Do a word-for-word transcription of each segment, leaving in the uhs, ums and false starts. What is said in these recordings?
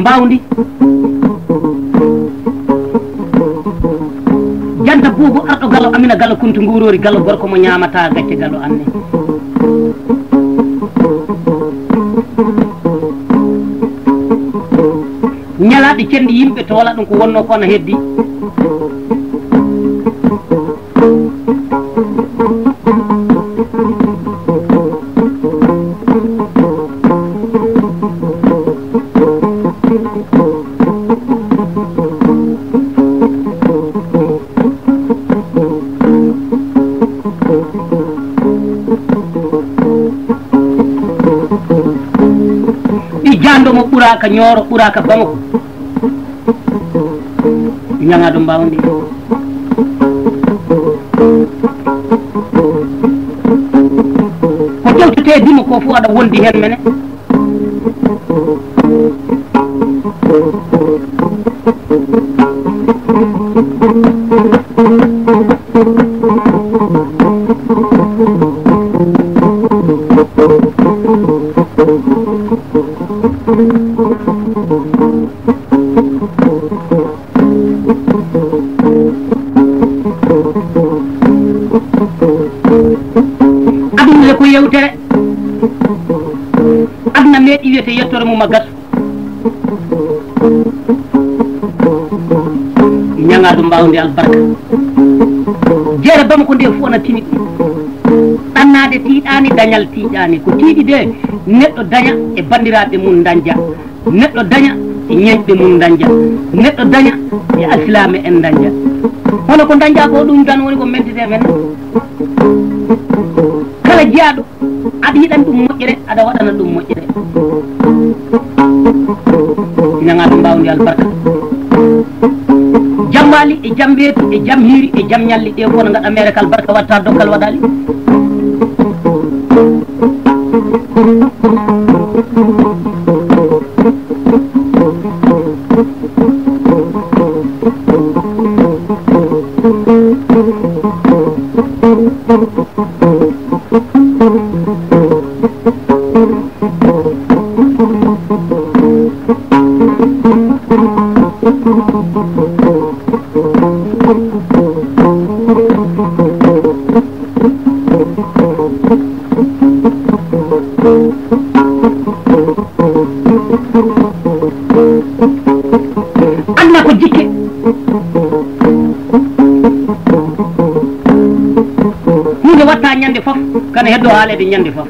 Mbawdi. Janta buubu arɗo galo, Amina galo kuntu nguurori galo gorko mo ñaamata gacce galo anne. Ñalaaɗe cenɗi yimɓe toola ɗum ko wonno ko na heddi. Ɓi jando mo ɓuraka Ñooro, ɓuraka Bamako. Ñaŋa ɗum mbawdi. Ko tewtete dimo ko fu aɗa wondi hen mene. Aduna ko yewtere. Aduna meeɗi wiyete yettore mum a gasu. Ñaŋa ɗum mbawdi albarka. Jeere Bamako nde fu ana tini. Ɗannaade tiiɗaani, dañal tiiɗaani. Ko tiiɗi de, neɗɗo daña e banndiraaɓe mum dañja. Neɗɗo daña e ñañɓe mum dañja. Neɗɗo daña e alsilaame en dañja. Hono ko dañja ko ɗum tan woni ko mentete men. Kala jeyaaɗo aɗa yiɗan ɗum moƴƴere, aɗa waɗana ɗum moƴƴere. Ñaŋa ɗum mbawdi albarka. Jambaali e jambeeti e jamhiiri e jamñalli ɗe fof no ngaɗa mere kal barka watta dokkal waɗali. Aduna ko jikke. Huunde watta ñande fof, kana heddo haaleede ñande fof.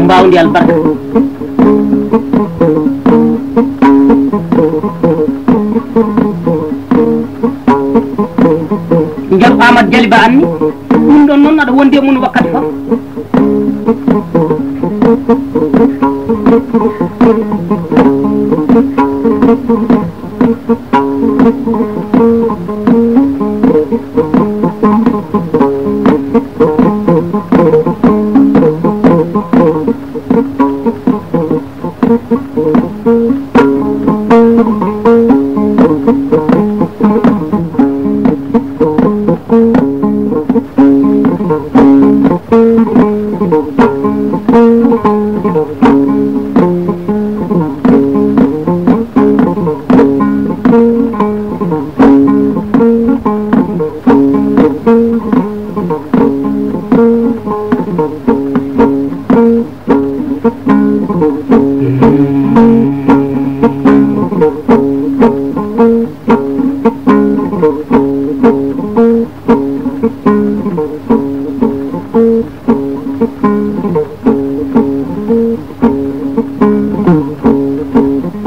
Mbawdi albarka. Njaru Amadou Jali Ba anni. Ɗum ɗon noon aɗa wondi e mum wakkati fof.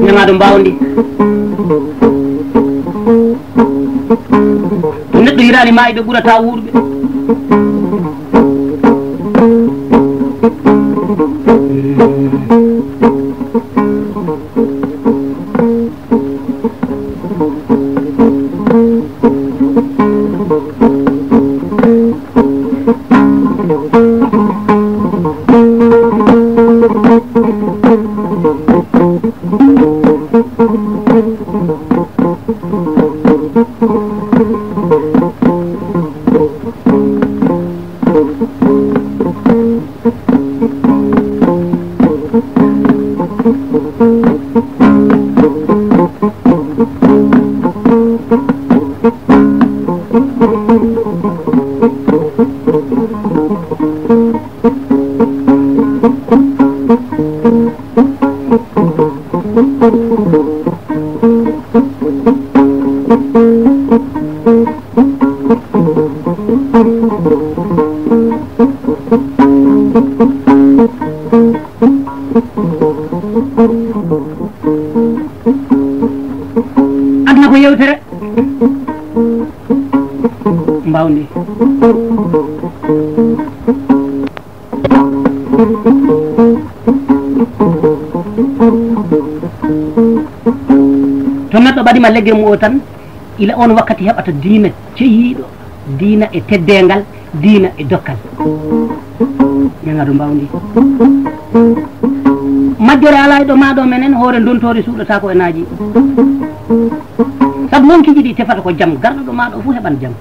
Ñamaɗo mbawdi. To neɗɗo hiraani maayɓe ɓurata wuurɓe. Aduna ko yewtere. Mbawdi. To neɗɗo ɓadima leggel mum o tan, ila on wakkati heɓata diina ceyiiɗo, diina e teddeengal, diina e dokkal. Ñaŋaado mbawdi. Majjore alaa e ɗo maa ɗo menen, hoore ndontoore suuɗataako e naaji. Sabu noon kiiji ɗi tefata ko jam, garɗo ɗo maa ɗo fof heɓan jam.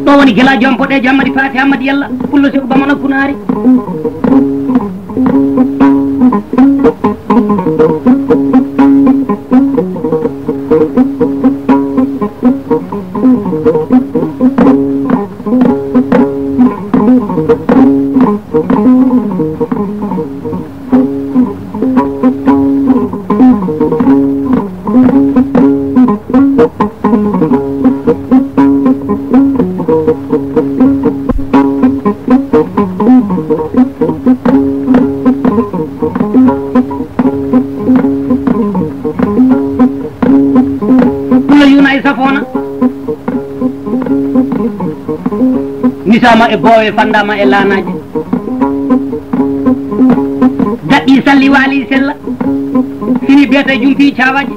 Ɗo woni Gelaajo am boɗeejo Ammadi Faati Ammadi Yalla, Pullo Seku Bamana Kunaari. Pullo Yuuna e Safoona. Nisaama e boowe, fanndaama e laanaaji. Daɗɗi salli waali sella. Fini beeta e jumpi caawaaji.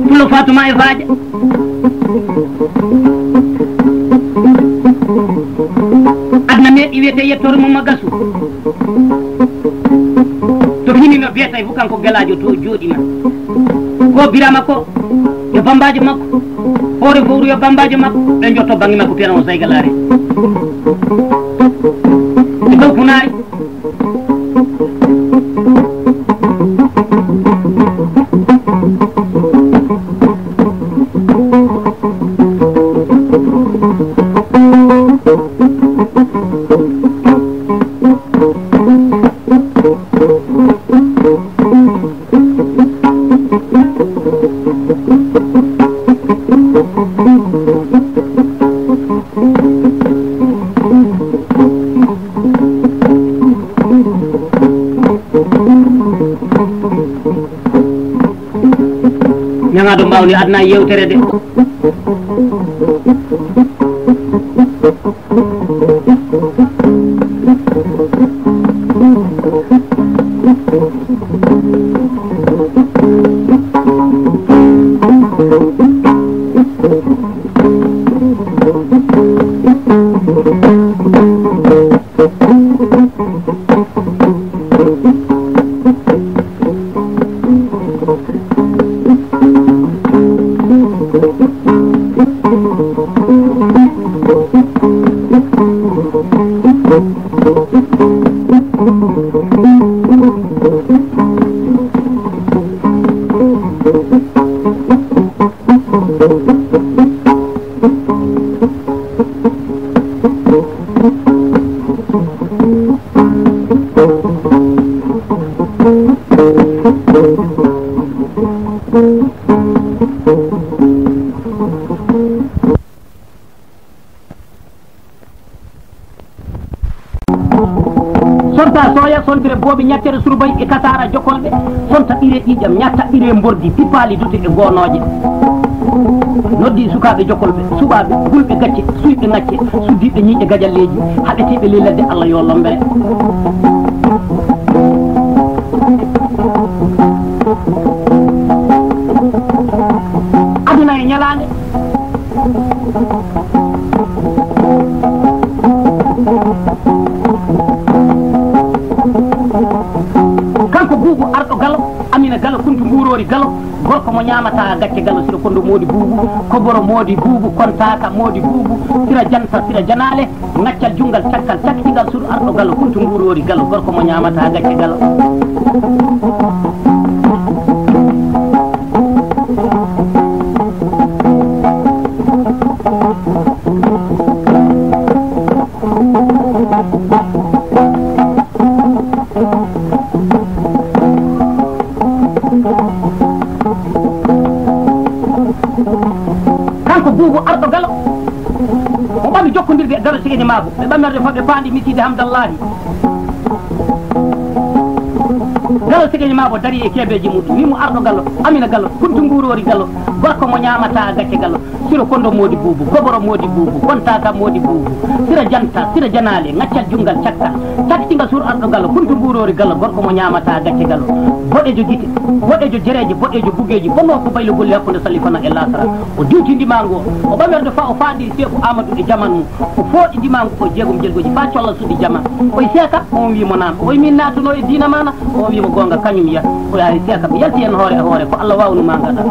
Pullo Faatuma e Faaja. Aduna meeɗi wiyete yettoore mum ma gasu. To fini no biyata e fof kanko Gelaajo to jooɗi man. Ko Birama ko yo bambaajo makko. Hoore fowru yo bambaajo makko. Ɓe njotto bannge makko piyana o Saygalaare. E dow Kunaari. Ñaŋaaɗo mbawni adna yewtere de. Sonta sooya, sontere booɓe, ñaccere surbay e kasaara jokolɓe, sonta ɓire ƴiiƴam, ñatta ɓire mbordi, pippaali dute e goonooje. Noddi sukaaɓe jokolɓe, suɓaaɓe, gulɓe gacce, suyɓe ŋacce, suddiiɓe ñiiƴe gajalleeji, haɓeteeɓe ley ladde Allah yo lombere. Aduna e ñalaande. Kanko Buubu Arɗo Galo, Amina Galo, Kuntu Mbuuroori Galo, gorko mo ñaamataa gacce Galo, Siro Kondo Moodi Buubu, Koboro Moodi Buubu, Kontaaka Moodi Buubu, Sira Janta, Sira Janaale, ŋaccal junngal, cakkal, cakkitingal, suuɗ Arɗo Galo, Kuntu Mbuuroori Galo, gorko mo ñaamataa gacce Galo. Kanko Buubu Arɗo Galo, o ɓami jokkondirde e Galo Sigeñe Maabo, ɓe ɓamerde fodde paandi Misiide Hamdallahi. Galo Sigeñe Maabo dari e kebeeji mum, wi mo Arɗo Galo, Amina Galo, Kuntu Mbuuroori Galo, gorko mo ñaamataa gacce Galo. Siro Kondo Moodi Buubu, Goboro Moodi Buubu, Kontaka Moodi Buubu, Sira Janta, Sira Janaale, ŋaccal junngal cakkal, cakkitingal suuɗ Arɗo Galo, Kuntu Mbuuroori Galo, gorko mo ñaamataa gacce Galo, boɗeejo gite, boɗeejo jereeje, boɗeejo bugeeji, bonnoo ko baylo golli hakkunde Salifana e Laasara. O diwti ndimaangu o, o ɓamerde fa o faandiri Seeku Aamadu e jaman mum, o fooɗi ndimaangu o jeegom jelgoji fa colla suuɗi jama. Oy Seeka, on wi mo naam, oy min naatunoo e diina maana, on wi mo goonga kañum ya. O yaari Seeka, mi yalti en hoore e hoore, ko Allah waawnu ma ngaɗa.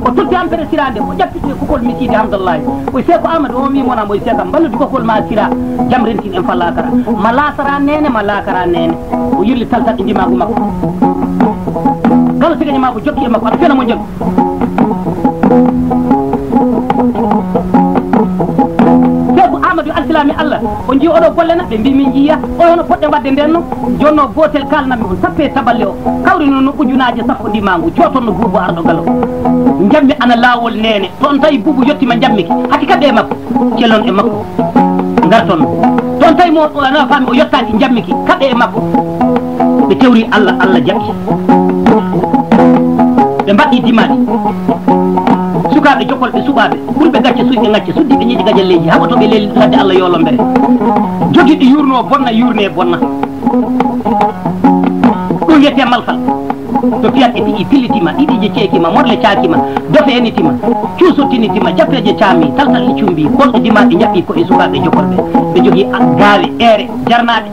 O totti ampere siraande, o ƴappi e kokol Misiide Hamdallahi. Oy Seeku Aamadu, on wi mo naam, oy Seeka, mballude kokol ma sira, jam rentin en fa laakara. Ma laasara neene, ma laakara neene. O yirli taltal e ndimaagu makko. Galo Sigeñe Maabo jokki e makko, aɗa fena mo jaɓi. Seeku Aamadu alsilaami Allah, o njii oɗo golle na, ɓe mbi min njiya, o hono poɗɗen waɗde nden no, jonno gootel kaalnanmi on, tappe taballe o, kawrino no ujunaaje sappo ndimaangu, jootonno Buubu Arɗo Galo. Njammi ana laawol neene, to on tawi Buubu yettima njammiki, hati kaɓe e makko. Celon e makko. Ngarton. Toon tawi mo, o ana faami, o yottaaki, njammiki, kaɓe e makko. Ɓe tewri Allah, Allah jaɓi. Ɓe mbaɗi dimaɗi. Sukaaɓe jokolɓe, suɓaaɓe, ɓurɓe gacce, suyɓe ŋacce, suddiiɓe ñiiƴe gajalleeji, haɓotooɓe ley ladde Allah yo lombere. Jogiiɗo yuurno bonna, yuurne bonna. Ɗum wiyetee malfal. To piyat e piƴi pillitima, ɗiɗiije ceekima, morle caakima, dofe enitima, cuuso tinitima, jappeeje caami, taltalɗe cumbi, kolɗe dimaaɗe njaɓɓi ko e sukaaɓe jokolɓe. Ɓe jogii a-, gaawe, eere, jarnaaɗe.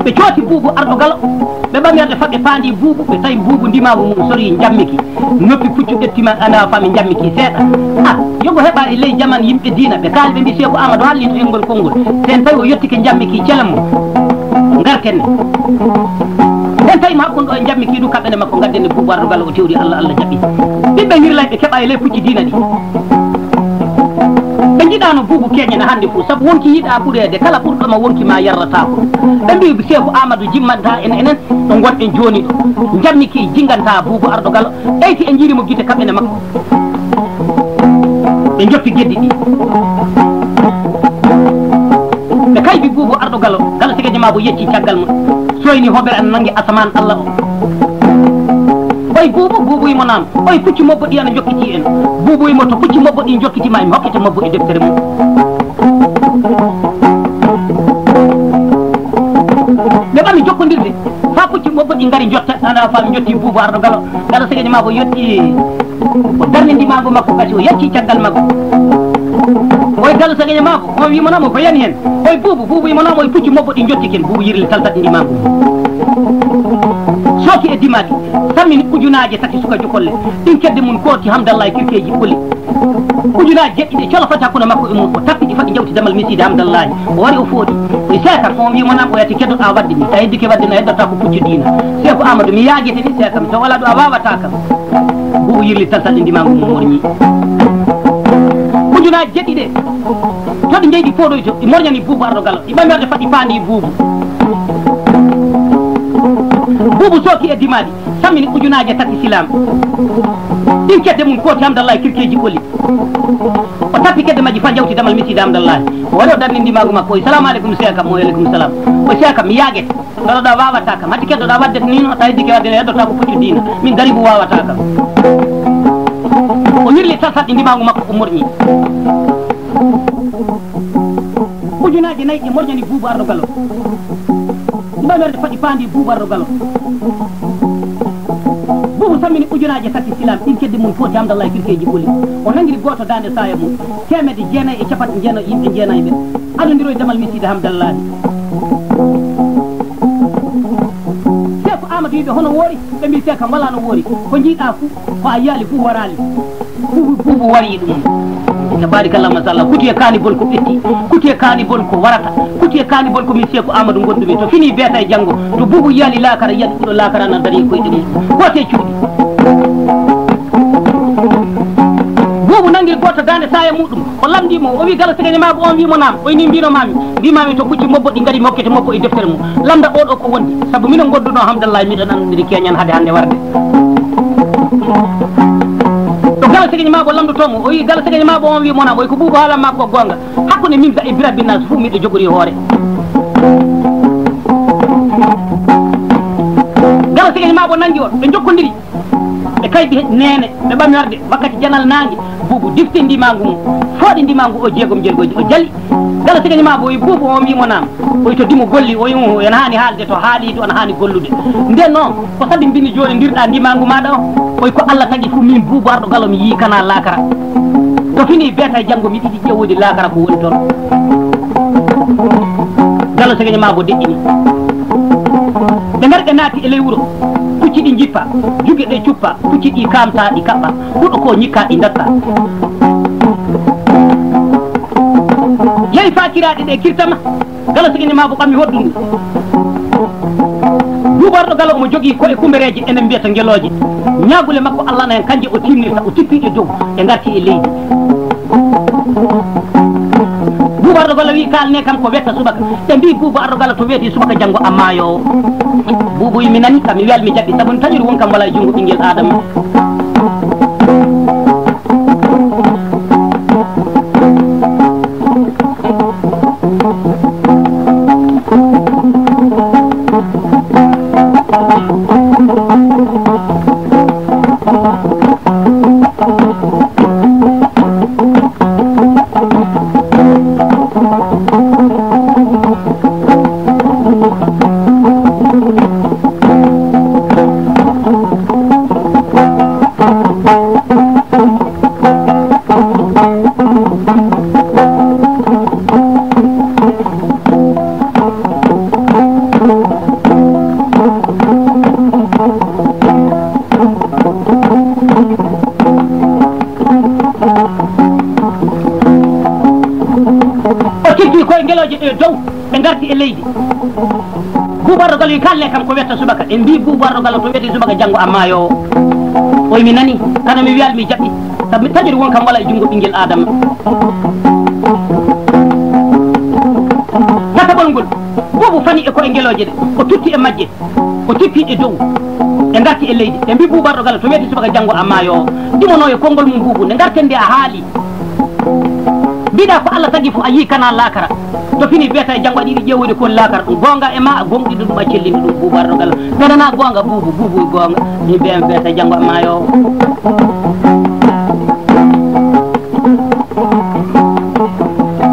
Ɓe cooti Buubu Arɗo Galo, ɓe ɓamerde fa ɓe paandi Buubu, ɓe tawi Buubu ndimaagu mum sorii njammiki. Noppi puccu ƴettima, ana faami, njammiki seeɗa. Ah, yogo heɓa e ley jaman yimɓe diina, ɓe kaali, ɓe mbi Seeku Aamadu haalni to en ngol konngol. Sen tawi o yettike njammiki, celen mo. Ngarten ne. Sen tawi mo hakkun ɗo e njammiki du, kaɓɓen e makko, ngadden ne Buubu Arɗo Galo, o tewri Allah, Allah jaɓi. Ɓiɓɓe Ñirlay ɓe keɓa e ley pucci diina ɗi. Ɓe njiɗano Buubu keñana hannde fof, sabu wonki yiɗa ɓureede, kala ɓurɗo ma wonki ma yarrata ko. Ɓe mbi Seeku Aamadu jimmanta en enen. Ɗo ngonɗen jooni ɗo, njammiki jinnganta Buubu Arɗo Galo, ɓeyti e njiiri mo gite kaɓɓene makko. Ɓe njoppi geddi ɗi. Ɓe kaybi Buubu Arɗo Galo, Galo Sigeñe Maabo yecci caggal mum. Soyni hoɓere ana nanngi asamaan Allah o. Oy Buubu, Buubu imo naam. Oy pucci mobbo ɗi ana njokkiti en. Buubu imo to pucci mobbo ɗi njokkiti ma, mi hokkete mobbo e deftere mum. Ɓe ɓami jokkondirde, faa pucci mobbo ɗi ngari njotta, ana faa mi njotti Buubu Arɗo Galo. Galo Sigeñe Maabo yetti, o darni ndimaagu makko, gasi o yacci caggal makko. Oy Galo Sigeñe Maabo, on wi mo naam, o ko yani hen. Oy Buubu, Buubu imo naam, oy pucci mobbo ɗi njotti ken. Buubu yirli taltat ndimaagu. Sooki e dimaɗi, sammini ujunaaje tati suka jokolle. Ɗin kedde mun kooti Hamdallahi kirkeeji ɓoli. Ujunaaje jeɗɗi ɗe cola fati hakkunde makko e mun, o tappi ɗi faɗi jawti damal misiide Hamdallahi. O wari o fooɗi. O seeka ko on wiimo nam o yati keddoɗaa wadde ni. A heddike wadde no heddotaa ko puccu diina. Seeku Amadou mi yaagete ni seeka mi to wala ɗo a waawataa kam. Buubu yirli taltal ɗi ndimaangu mum morñi. Ujunaaji jeɗɗi ɗe. To ɗi njeydi fooɗoyto, ɗi morñani buubu arɗo galo. Ɗi ɓamerde faɗi paandi buubu. Buubu sooki e dimaali, sammini ujunaaje tati silaam. Ɗin kedde mum kooti Hamdallahi kirkeeji ɓoli. O tappi kedde majji fa jawti damal misiide Hamdallahi. O wari o darni ndimaagu makko, o wi, "Salaamu aleykum seeka." Mo aleykum salaam. O seeka, mi yaagete. Ngaroɗaa waawataa kam. Hati keddoɗaa wadde ni no, tawi dike wadde ne heddotaa ko puccu diina. Min garibu waawataa kam. O wirli taltal ɗi ndimaagu makko o morñi. Ujunaaji nayi ɗi morñani buubu arɗo galo. Mbamerde faɗi paandi buubu arɗo galo. Buubu sammini ujunaaji tati silaam ɗin keddi mum footi Hamdallahi kirkeeji ɓoli. O nangiri gooto daande saaya mum. Teemedde jeenayi e capanɗe jeenayi yimɓe jeenayi ɓe. Adondiro e damal misiide Hamdallahi. Seeku Amadou wiɓe hono woori? Ɓe mbi seeka wala no woori. Ko jiiɗaa fu, ko a yiyaali fu waraali. Buubu, buubu wari ɗum. Tabaarikalla, masalla. Kuti e kaani bon ko ɓetti. Kuti e kaani bon ko warata. Kuti e kaani bon ko min Seeku Amadou gondumi. To fini beeta e janngo. To buubu yiyaali laakara, yiyaali ɓuɗo laakara na dari koyɗe mum. Goote cuuɗi. Buubu nangiri gooto daande saaya muɗum. O lamndii mo. O wi, "Galo Segeñe maa bo?" On wi mo, "Naam." O wi, "Ni mbino maami." Mbi maami to kucci mobbo ɗi ngari mi hokkete mobbo e deftere mum. Lamnda oɗo ko wondi. Sabu mino gonduno Hamdallahi, miɗo nanondiri keñan hade hannde warde. To Galo Segeñe maa bo lamndotoo mo, o wi, "Galo Segeñe maa bo?" On wi mo, "Naam." O wi, "Ko buubu haala maa ko goonga. Hakkunde min ga e Birabinnaas fuu miɗo jogori hoore." Galo Segeñe maa bo nangi on, ɓe njokkondiri. Ɓe kaydi neene, ɓe ɓami warde wakkati janal naange, buubu difti ndimaangu mum, fooɗi ndimaangu o jeegom jelgooji, o jali. Galo Segeñe maa bo o wi buubu, on wi mo naam. O wi to dimo golli, o wi mo, "Ena haani haalde, to haali du ana haani gollude." Nden noon, ko sabi mbini jooni ndirɗaa ndimaangu maaɗa o? O wi, "Ko Alla tagi fu min buubu arɗo galo mi yii kana laakara. To fini beeta e janngo mi ɗiɗi ƴeewoyde laakara ko woni toon." Galo Segeñe maa bo deƴƴini. Ɓe ngari ɓe naati e ley wuro. Pucci ɗi njippa, juge ɗe cuppa, pucci ɗi kaamta, ɗi kaɓɓa. Huɗo ko ñikka, ɗi ndatta. Yehi faa kiraaɗe ɗe kirtama. Galo Segeñe maa bo ɓami hoddundu. Buubu arɗo galo omo jogii ko'e kumbereeje, enen mbiyata ngelooje. Ñaagule makko Alla na heen, kanje o tiimnirta, o tippi ɗe dow, ɗe ngarti e leydi. Buubu arɗo galo wi, "Kaalne kam ko wetta subaka." Ɓe mbi, "Buubu arɗo galo to weeti subaka janngo a maayo." Buubu wi, "Mi nani kam, mi wiyal mi jaɓi, sabu mi taƴori won kam wala e junngo ɓinngel Aadama." O tiggi koye ngelooje ɗe dow, ɓe ngarti e leydi. Buubu arɗo galo wi, "Kaalne kam ko wetta subaka." Ɓe mbi, "Buubu arɗo galo to weeti subaka janngo a maayo." O wi, "Mi nani, kano mi wiyal mi jaɓi, sabu mi taƴori won kam wala e junngo ɓinngel Aadama." Tataɓol ngol, buubu fani e koye ngelooje ɗe, o tutti e majje. O tippi ɗe dow, ɗe ngarti e leydi. Ɓe mbi, "Buubu arɗo galo to weeti subaka janngo a maayo." Ɗumonoo e konngol mum buubu, nde ngarten nde a haali. Mbiɗa ko Alla tagi fof a yii kana laakara. To fini beeta e janngo aɗa yiɗi ƴeewoyde ko woni laakara. Ɗum goonga e ma, a gonɗiɗo ɗum, a cellini ɗum, buubu arɗo galo. Mbeɗa na goonga buubu, buubu e goonga. Min mbiyan beeta e janngo a maayo.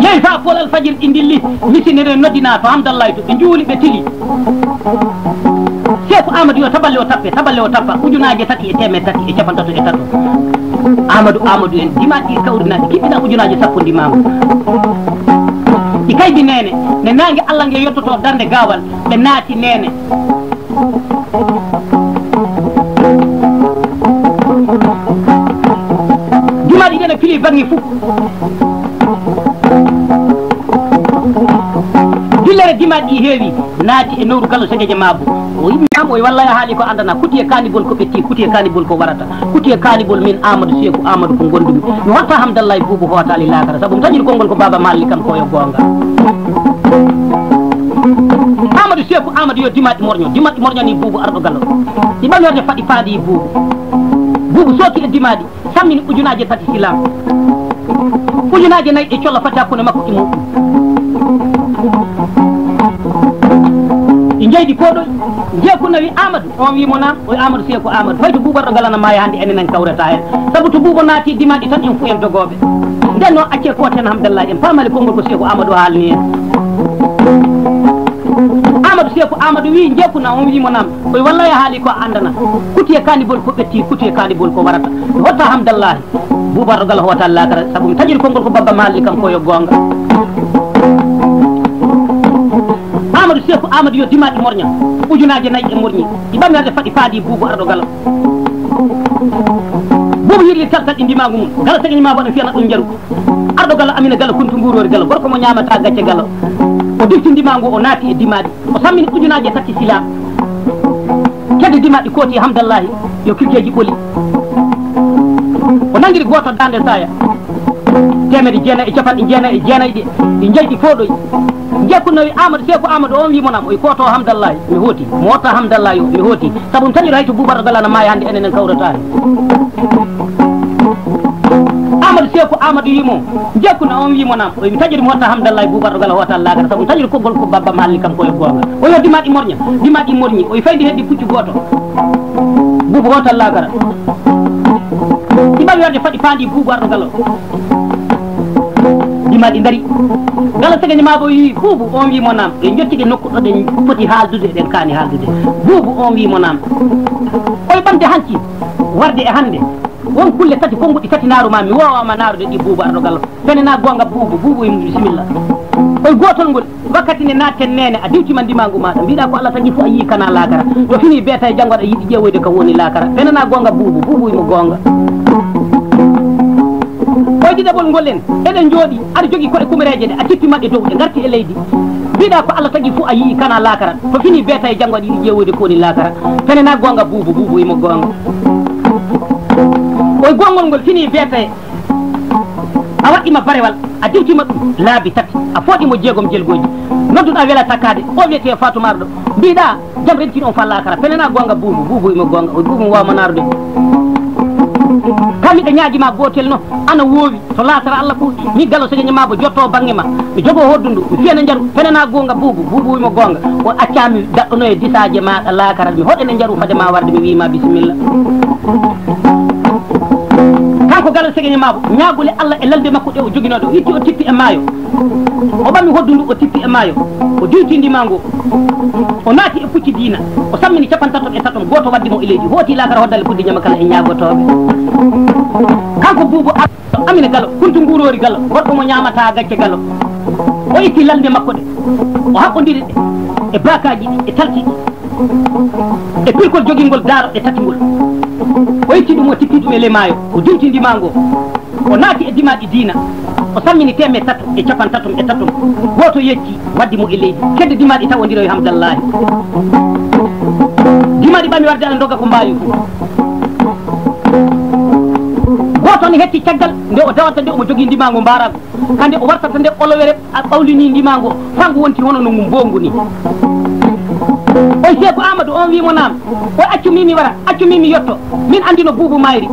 Yehi faa poolal fajiri ɗi ndilli, misinere noddinaa to Hamdallahi to ɓe njuuli ɓe tili. Seeku Aamadu yo taballe o tappe, taballe o tappa, ujunaaje tati e teemedde tati e capanɗe tato e tato. Aamadu, Aamadu en, dimaat ɗi kawrinaa ɗi kiɓɓina ujunaaje sappo ndimaagu. Ɗi kaydi neene, nde naange Alla nge yottoto darnde gaawal, ɓe naati neene. Dimaaɗi ɗen e pili baŋŋe fof. Dillere dimaaɗi ɗi heewi, naati e nowru Gallo Segeje Maabo. O yimmi am, o wallaya haali ko andana, kuti e kaanibol ko ɓetti, kuti e kaanibol ko warata, kuti e kaanibol min Amadou Seeku Amadou ko gondumi. Mi hotta Hamdallahi Buubu hootaali laakara, sabu mi taƴiri konngol ko Baaba Maalli kam ko yo goonga. Amadou Seeku Amadou yo dimaaɗi morño, dimaaɗi morñani Buubu Arɗo Gallo. Ɗi ɓami werde faɗi faadi Buubu. Buubu sooki e dimaaɗi. Sammini ujunaaje tati silaam. Ujunaaje nayi e colla fati hakkunde makko e muɗum. Ɗi njeydi pooɗoy, njeeku nawi Amadou, on wi mo naam, o wi Amadou Seeku Amadou. Fay to Buubu Arɗo Gallo na maaya hannde, enen en kawrata heen. Sabu to Buubu naati dimaaɗi tan en fof en dogooɓe. Nden noon accee kooten Hamdallahi en paamali konngol ko Seeku Amadou haalni en. Amadou Seeku Amadou wi njeeku na, on wi mo naam. O wi wallaya haali ko a andana. Kuti e kaanibol ko ɓetti, kuti e kaanibol ko warata. Mi hotta Hamdallahi. Buubu Arɗo Gallo hootaali laakara, sabu mi taƴiri konngol ko Baaba Maalli kam ko yo goonga. Amadou Seeku Amadou yo dimaaɗi morña. Ujunaaje nayi e morñi. Ɗi ɓami werde faɗi faadi Buubu Arɗo Gallo. Buubu yirli taltal e ndimaangu mum. Gallo Segeje Maabo no fiyana ɗum njaru. Arɗo Gallo Amina Gallo Kuntu Nguuroori Gallo, gorko mo ñaamata gacce Gallo. O dirti ndimaangu, o naati e dimaaɗi. O sammini ujunaaje tati silaam. Kedde dimaaɗi kooti Hamdallahi yo kirkeeji ɓoli. O nanngiri gooto daande saaya. Teemedde jeenayi e capanɗe jeenayi e jeenayi ɗi, ɗi njeydi pooɗoy. Njeeku nawi Amadou Seeku Amadou, on wi mo naam, o wi kooto Hamdallahi, mi hooti. Mo hotta Hamdallahi o, mi hooti. Sabu mi taƴiri hay to Buubu Arɗo Gallo na maaya hannde, enen en kawrata heen. Amadou Seeku Amadou wi mo, njeeku na, on wi mo naam. O wi mi taƴiri mi hotta Hamdallahi Buubu Arɗo Gallo hootaali laakara, sabu mi taƴiri konngol ko Baaba Maalli kam ko yo goonga. O yo dimaaɗi morña, dimaaɗi morñi, o wi fayndi heddi puccu gooto. Buubu hootaali laakara. Ɗi ɓami werde faɗi faandi Buubu Arɗo Gallo. Dimaaɗi ndari. Gallo Segeje Maabo wi Buubu, on wi mo naam. Ɓe njottike nokku ɗo ɗen poti haaldude, ɗen kaani haaldude. Buubu, on wi mo naam. O wi ɓamde hanki, warde e hannde. Won kulle tati, konnguɗi tati naaru ma, mi woowa ma naarude ɗi Buubu Arɗo Gallo. Pene na goonga Buubu, Buubu wi mo bisimilla. O wi gootol ngol, wakkati nde naatten neene, a diwtima ndimaangu maaɗa. Mbiɗa ko Allah tagi fof a yii kana laakara. To fini beeta e janngo aɗa yiɗi ƴeewoyde ko woni laakara. Pene na goonga Buubu, Buubu wi mo goonga. O wi ɗiɗaɓol ngol en, eɗen njooɗi, aɗa jogii koye kumereeje ɗe, a tippi maɗɗe dow, ɗe ngarti e leydi. Mbiɗa ko Allah tagi fof a yii kana laakara. To fini beeta e janngo aɗa yiɗi ƴeewoyde ko woni laakara. Pene na goonga Buubu, Buubu wi mo goonga. O wi gonngol ngol fini beeta e A waɗɗima barewal, a diwtima ɗum laabi tati, a fooɗimo jeegom jelgooji. Nodduɗa wela takkaade, o wiyete Faatumaaro ɗo. Mbiɗa, jam rentin on fa laakara, pelena goonga Buubu, Buubu imo goonga, o Buubu mo waawma naarude. Kam miɗa ñaagima gootel no, ana woowi, to laakara Allah ko mi Gallo Segeñe ma bo jotto bannge ma, mi jogo hoddundu, mi fiyana njaru, pelena goonga Buubu, Buubu imo goonga. O accami daɗɗono e disaaje maaɗa laakara, mi hoɗene njaru fade ma warde, mi wiima bisimilla. Kanko Gallo Segeñe Maabo, ñaagule Allah e lalde makko ɗe o joginooɗe, o itti o tippi e maayo. O ɓami hoddu ndu, o tippi e maayo. O diwti ndima ngu. O naati e pucci diina. O sammini capantato e tato, gooto waddi mo e leydi. Hooti laakara hoddale puddi ñama kala e ñaagotooɓe. Kanko Buubu Ar-, Amina Gallo, kuntu nguuroori Gallo, gorko mo ñaamataa gacce Gallo. O itti lalde makko ɗe. O haɓɓondiri ɗe e baakaaji ɗi, e talki ɗi. E pirkol jogingol daaro e tati ngol. O itti ɗum, o tippi ɗum e ley maayo, o diwti ndima ngo. O naati e dimaaɗi diina, o sammini teemeɗɗe tato e capantato e tato. Gooto yecci, waddi mo e leydi. Kedde dimaaɗi taw o ndiro e Hamdallahi. Dimaaɗi ɓami warde ana ndoga ko mbaawi fof. Gooto ne hetti caggal nde o dawata nde omo jogii ndima ngo mbaarago. Hande o wartata nde olowere a ɓawlini ndima ngo, faa ngu wonti hono no ngu mbongu ni. Oy Seeku Aamadu, on wi'i mo naam. Oy accu mi mi wara, accu mi mi yotto. Min anndino Buubu Mayri.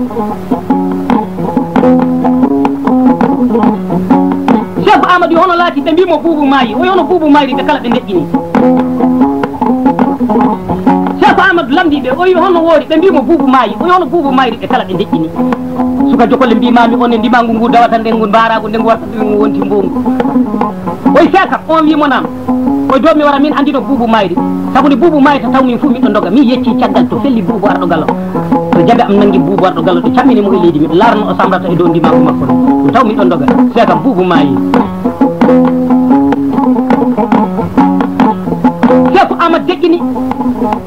Seeku Aamadu, hono laati, ɓe mbii mo Buubu maayi. Oy hono Buubu Mayri, ɓe kala ɓe ndeƴƴini. Seeku Aamadu lamndii ɓe, oy hono woori, ɓe mbii mo Buubu maayi. Oy hono Buubu Mayri, ɓe kala ɓe ndeƴƴini. Suka jokolle mbii maami on e ndimangu ngu dawata nde ngu mbaaragu nde ngu wartata nde ngu wonti mbongu. Oy seekam, on wii mo naam. Oy doo mi wara min anndino Buubu Mayri. Sabu nde Buubu maayta taw min fof miɗo ndoga. Mi yecci caggal to felli Buubu Arɗo Gallo. To jaɓe am nanngi Buubu Arɗo Gallo, ɓe cammini mo e leydi, miɗo laarno o samrata e dow ndimangu makko ɗum. Ɗum taw miɗo ndoga. Seekam Buubu maayi. Seeku ma deƴƴini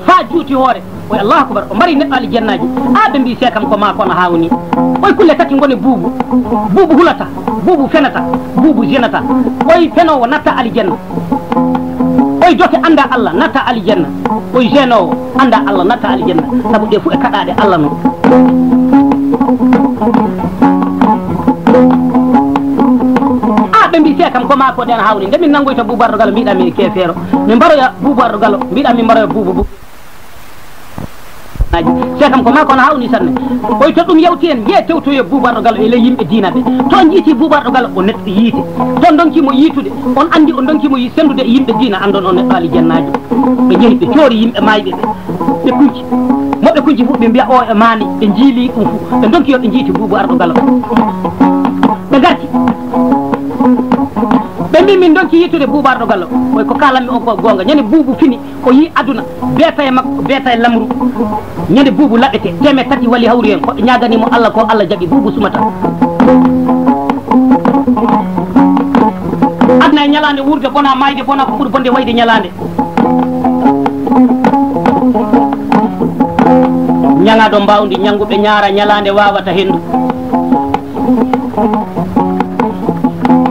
faa juuti hoore. Oy, Allahu akbar, o mbari neɗɗo aljannaaji. Aa, ɓe mbii, seekam ko maa kono haawni. Oy, kulle tati ngoni buubu. Buubu hulata, buubu fenata, buubu jenata. Oy, fenoowo natta aljanna. Oy, dote annda Allah natta aljanna. Oy, jenoowo annda Allah natta aljanna. Sabu ɗe fof e kaɗaaɗe Allah noon. Aa, ɓe mbii, seekam ko maa ko ɗen haawni. Nde min nanngoyta buubu Arɗo Galo, mbiɗa min keefeero. Min mbaroya buubu Arɗo Galo, mbiɗa min mbaroya buubu bu. Seekam ko maa kono haawni sanne. Oy, to ɗum yawti en, njee tewtoyo buubu Arɗo Galo e ley yimɓe diina ɓe. To on njiiti buubu Arɗo Galo, o neɗɗo yiite. To ndonki mo yiitude, on anndi o ndonki mo yi-, senndude e yimɓe diina, anndon o neɗɗo aljannaajo. Ɓe njehi, ɓe coori yimɓe maayɓe ɓe. Ɓe kunci. Mo ɓe kunci fof, ɓe mbiya o e maani, ɓe njiili ɗum fof. Ɓe ndonki yo ɓe njiiti buubu Arɗo Galo. Ɓe ngarti. Ɓe mbii, min ndonki yiitude buubu Arɗo Galo. Oy, ko kaalanmi on ko goonga. Ñande buubu fini, o yii aduna, beeta e makko, beeta e lamru. Ñande buubu laɓete, teemeɗɗe tati wali hawri heen, ko ɓe ñaaganii mo Allah ko Allah jaɓi, buubu sumata. Aduna e ñalaande wuurde bona, maayde bona, ko ɓuri bonde wayde ñalaande. Ñaŋaaɗo mbaawdi, ñannguɓe ñaara, ñalaande waawata henndu.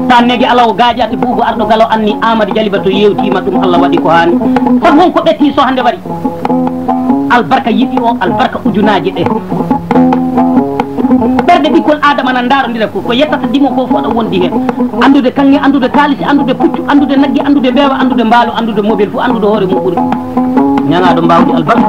Tan negi alaw gaajaate buubu Arɗo Galo anni Aamadu Jaliba to yeewtiima ɗum Allah waɗi ko haani. Kono won ko ɓetii so hannde wari. Albarka yiɗi o, albarka ujunaaji ɗe. Ɓerɗe ɓikkol Aadama na ndaarondira ko, ko yettata dimo ko fof ɗo wondi heen. Anndude kaŋŋe, anndude kaalisi, anndude puccu, anndude nagge, anndude mbeewa, anndude mbaalo, anndude mobel fof, anndude hoore mum ɓuri. Ñaŋaaɗo mbaawdi albarka.